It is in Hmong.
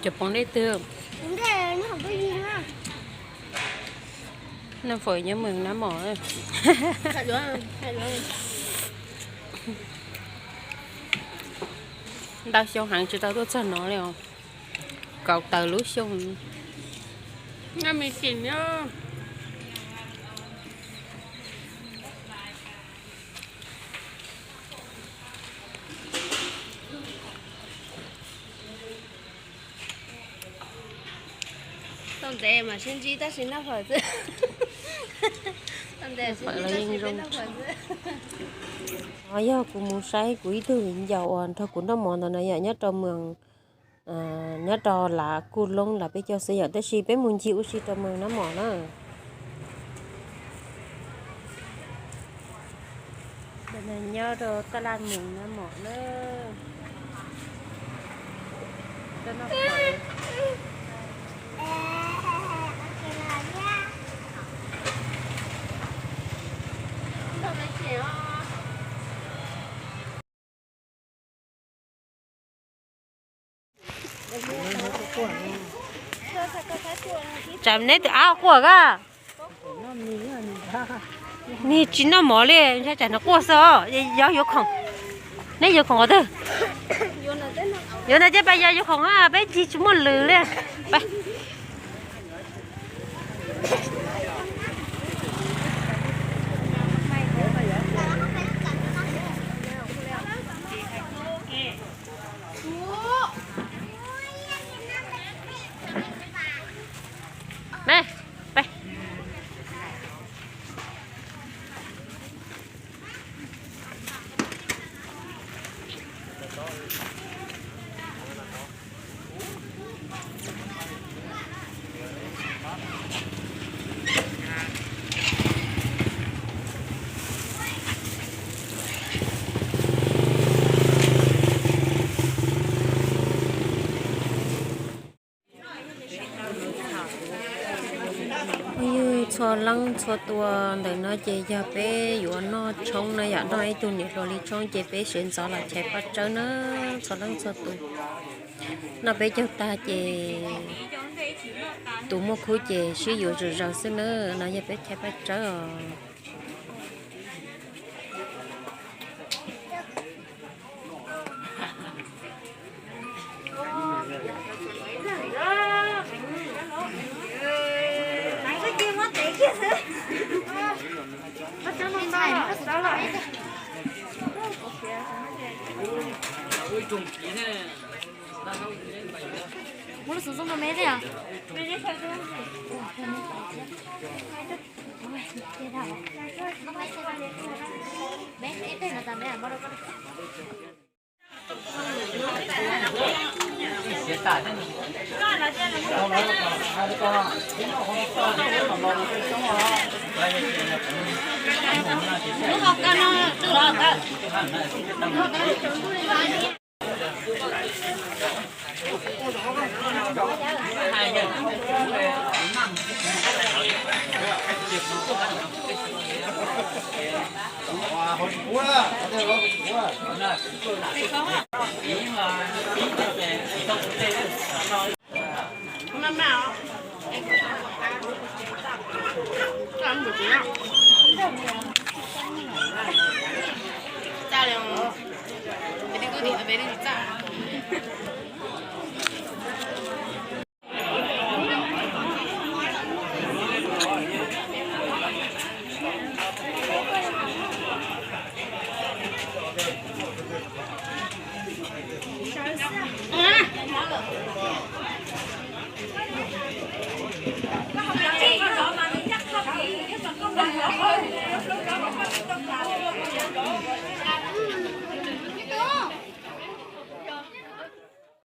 Cov poob dej twg? Noj phom nyob mws nab mom. Ntau xyoo heev tsis tau tuaj txog no li os. Kaum tawm lub xyoo. Tau ntev mas sib ntsib tab sis noj phom xwb. Tau ntev sib ntsib tab sis peb noj phom xwb. Yog kuv mus saib kuv ib tug viv ncaus uas nrog kuv noj mov ntawd no yom, nyob rau mws, nyob rau Lav Kuj Loob Lav Peb Caug xwb yom, tab sis peb mus ncig ua si rau mws nab mom na. Nyob rau taj laj mws nab mom na. Tsam neb tus ab quaj koj. Nws tsis noj mov li, ntshe tsam nws quaj xwb os. Yog yuav khoom, neb yuav khoom qhov twg? Yuav ntawd ces pab yog yuav khoom, peb ncig tsis muaj lws li. Me, peb. Txhua leej txhua tus, ntawm no ces yog peb yuav noj tshoob na yom, noj ib tug niam hluas li tshoob ces peb sawv ntxov los chais paj tsawb na. Txhua leej txhua tus noj peb caug tag ces tus muaj khub ces sib yuav zom zaws xwb na. No yog peb chais paj tsawb os.